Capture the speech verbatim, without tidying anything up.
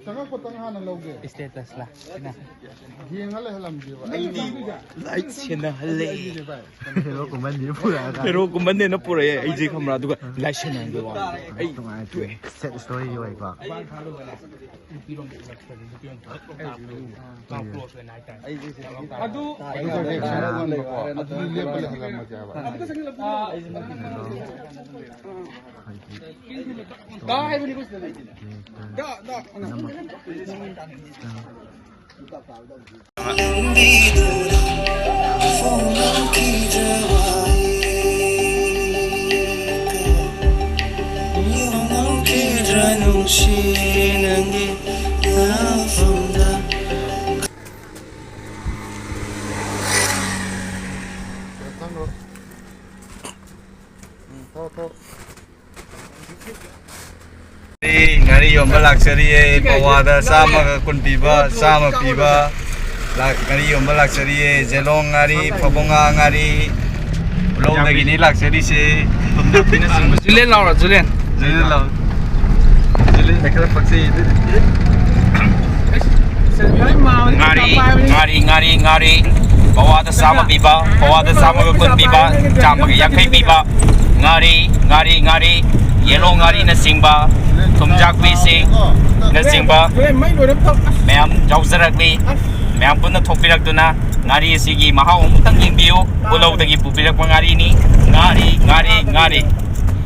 ꯆꯪꯉꯛꯄꯇꯪ ꯍꯥꯟꯅ ꯂꯧꯒꯦ꯫ ꯏꯁꯇꯦꯇꯁ ꯂꯥꯛꯁꯤꯅ ꯌꯦꯡꯉ ꯂꯩꯍꯜꯂꯝꯒꯦꯕ꯫ ꯑꯩꯗꯤ ꯂꯥꯏꯠ ꯁꯦꯟꯅꯍꯜꯂꯦ꯫ ꯑꯩꯒꯤꯅꯦ ꯚꯥꯏ꯫ ꯍꯦꯔꯣ ꯀꯨꯝꯍꯟꯁꯤꯅ ꯄꯨꯔꯛꯑꯒ ꯍꯦꯔꯣ ꯀꯨꯝꯍꯟꯗꯦꯅ ꯄꯨꯔꯛꯑꯦ ꯑꯩꯁꯦ ꯈꯪꯕ꯭ꯔꯥ, ꯑꯗꯨꯒ ꯂꯥꯏꯠ ꯁꯦꯟꯅꯍꯟꯕ ꯋꯥꯅꯤ꯫ ꯑꯩ ꯅꯨꯡꯉꯥꯏꯇꯦ꯫ ꯁꯦꯠ ꯏꯁꯇꯣꯔꯤꯒꯤ ꯑꯣꯏꯀꯣ꯫ ꯑꯗꯨ ꯀꯩꯀꯩ ꯈꯔ ꯉꯟꯕꯀꯣ ꯑꯗꯨꯗꯤ ꯂꯦꯞꯄ ꯂꯩꯍꯜꯂꯝꯃꯒꯦ ꯍꯥꯏꯕ꯫ ꯉꯥꯔꯤ ꯌꯣꯟꯕ ꯂꯥꯛꯆꯔꯤꯌꯦ꯫ ꯄꯋꯥꯗ ꯆꯥꯝꯃꯒ ꯀꯨꯟ ꯄꯤꯕ, ꯆꯥꯝꯃ ꯄꯤꯕ ꯂꯥꯛ-, ꯉꯥꯔꯤ ꯌꯣꯟꯕ ꯂꯥꯛꯆꯔꯤꯌꯦ꯫ ꯖꯦꯂꯣꯡ ꯉꯥꯔꯤ, ꯐꯕꯧꯉꯥ ꯉꯥꯔꯤ, ꯄꯨꯂꯧꯗꯒꯤꯅꯤ ꯂꯥꯛꯆꯔꯤꯁꯦ꯫ ꯊꯨꯝꯖꯥꯛꯄꯤꯅꯆꯤꯡꯕꯁꯨ꯫ ꯖꯨꯂꯤꯌꯟ ꯂꯥꯎꯔꯣ, ꯖꯨꯂꯤꯌꯟ꯫ ꯖꯨꯂꯤꯌꯟ ꯂꯥꯎ꯫ ꯖꯨꯂꯤꯌꯟ ꯈꯔ ꯄꯛꯆꯩ ꯑꯗꯨꯗꯤ꯫ ꯉꯥꯔꯤ, ꯉꯥꯔꯤ, ꯉꯥꯔꯤ, ꯉꯥꯔꯤ꯫ ꯄꯋꯥꯗ ꯆꯥꯝꯃ ꯄꯤꯕ, ꯄꯋꯥꯗ ꯆꯥꯝꯃꯒ ꯀꯨꯟ ꯄꯤꯕ, ꯆꯥꯝꯃꯒ ꯌꯥꯡꯈꯩ ꯄꯤꯕ꯫ ꯉꯥꯔꯤ, ꯉꯥꯔꯤ, ꯉꯥꯔꯤ, ꯌꯦꯂꯣꯡ ꯉꯥꯔꯤꯅꯆꯤꯡꯕ, ꯊꯨꯝꯖꯥꯛꯄꯤꯁꯤꯡꯅꯆꯤꯡꯕ ꯃꯌꯥꯝ ꯌꯥꯎꯖꯔꯛꯂꯤ꯫ ꯃꯌꯥꯝ ꯄꯨꯟꯅ ꯊꯣꯛꯄꯤꯔꯛꯇꯨꯅ ꯉꯥꯔꯤ ꯑꯁꯤꯒꯤ ꯃꯍꯥꯎ ꯑꯃꯨꯛꯇꯪ ꯌꯦꯡꯕꯤꯌꯨ꯫ ꯄꯨꯂꯧꯗꯒꯤ ꯄꯨꯕꯤꯔꯛꯄ ꯉꯥꯔꯤꯅꯤ꯫ ꯉꯥꯔꯤ, ꯉꯥꯔꯤ, ꯉꯥꯔꯤ꯫